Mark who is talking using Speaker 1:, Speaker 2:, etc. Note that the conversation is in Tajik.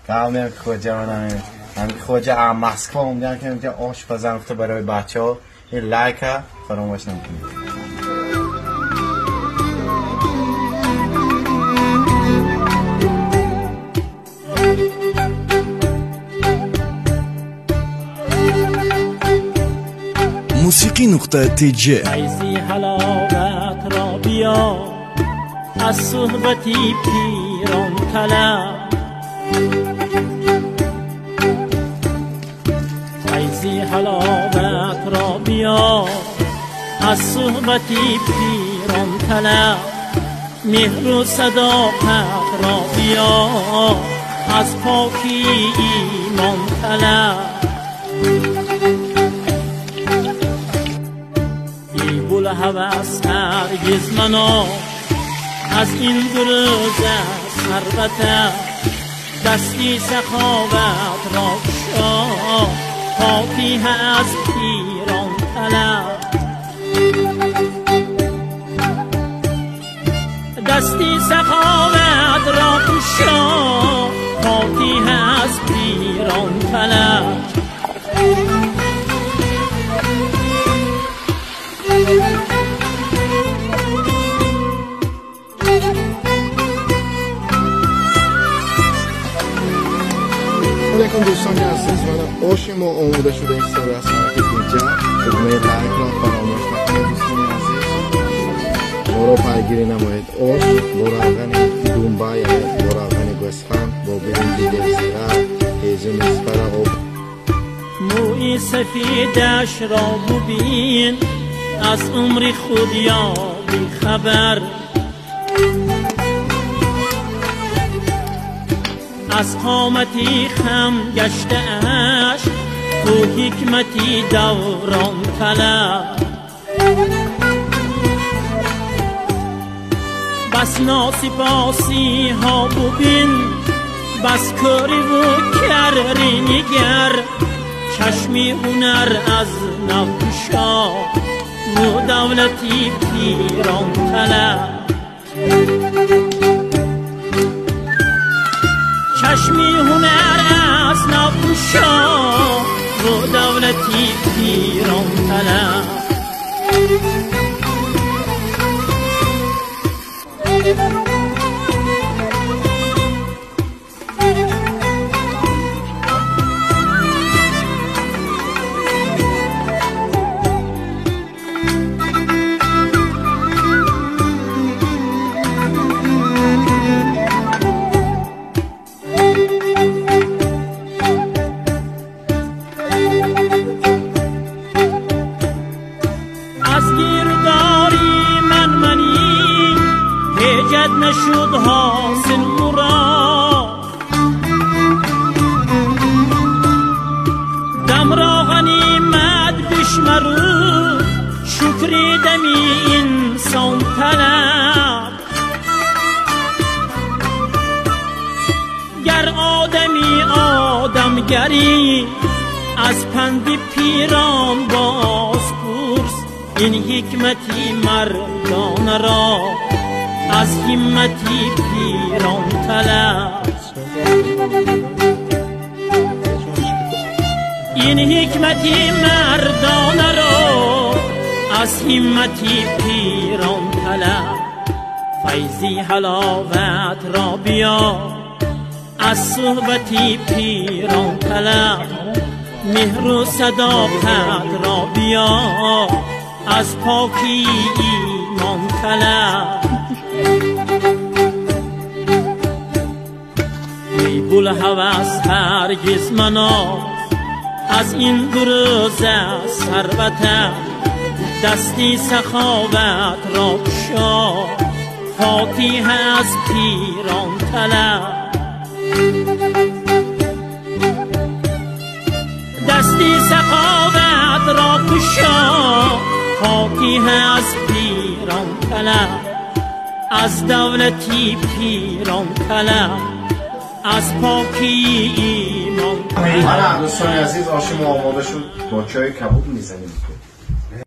Speaker 1: Гавнем хоҷа манам. Ҳамин хоҷа аз Москва омадам ки инҷа ош пазам гуфта барои бачаҳо. Ин лайка фаромӯш накунед.
Speaker 2: Мусиқӣ нуқта тж.
Speaker 3: Файзи ҳаловат ро биё, аз суҳбати пирон талаб. Файзи ҳаловат ро биё, аз суҳбати пирон талаб. Меҳру садоқат ро биё, аз покии имон талаб. Булҳавас ҳаргиз мано аз ин гурӯза сарвата. Дасти саховат ро кушо, фотиҳа аз пирон талаб. Дасти саховат ро кушо, фотиҳа аз пирон талаб.
Speaker 4: Алейкум дӯстони азиз, мана оши мо омода шуда истодааст.
Speaker 1: Инҷа тугмаи лайкро фаромӯш накунед дӯстони азиз. Моро пайгирӣ намоед. Ош бо равғани думба, яъне бо равғани гӯсфанд, бо биринҷи девзира, ҳезуми исфара, об.
Speaker 3: Мӯи сафедаш ро бубин, аз умри худ ё бихабар. Аз қомати хам гаштааш ту ҳикмати даврон талаб. Бас носипосиҳо бубин, бас кӯриву карри нигар. Чашми ҳунар аз нав кушо, ву давлати пирон талаб. Чашми ҳунар аз нав кушо, ву давлати пирон талаб. Аз гирдори ман манӣ ҳеҷат нашуд ҳосил мурод. Дамро ғанимат бишмару шукри дами инсон талаб. Гар одами одамгарӣ аз панди пирон боз пурс. Ин ҳикмати мардонаро аз ҳиммати пирон талаб. Ин ҳикмати мардонаро аз ҳиммати пирон талаб. Файзи ҳаловат ро биё, аз суҳбати пирон талаб. Меҳру садоқат ро биё, аз покии имон талаб. Эй булҳавас ҳаргиз мано аз ин гурӯза сарвата. Дасти саховат ро кушо, фотиҳа аз пирон талаб. Дасти саховат ро кушо, фотиҳа аз пирон талаб. Аз давлати пирон талаб, аз покии имон.
Speaker 1: Мана дӯстони азиз, оши мо омода шуд. Бо чойи кабуд мезанем.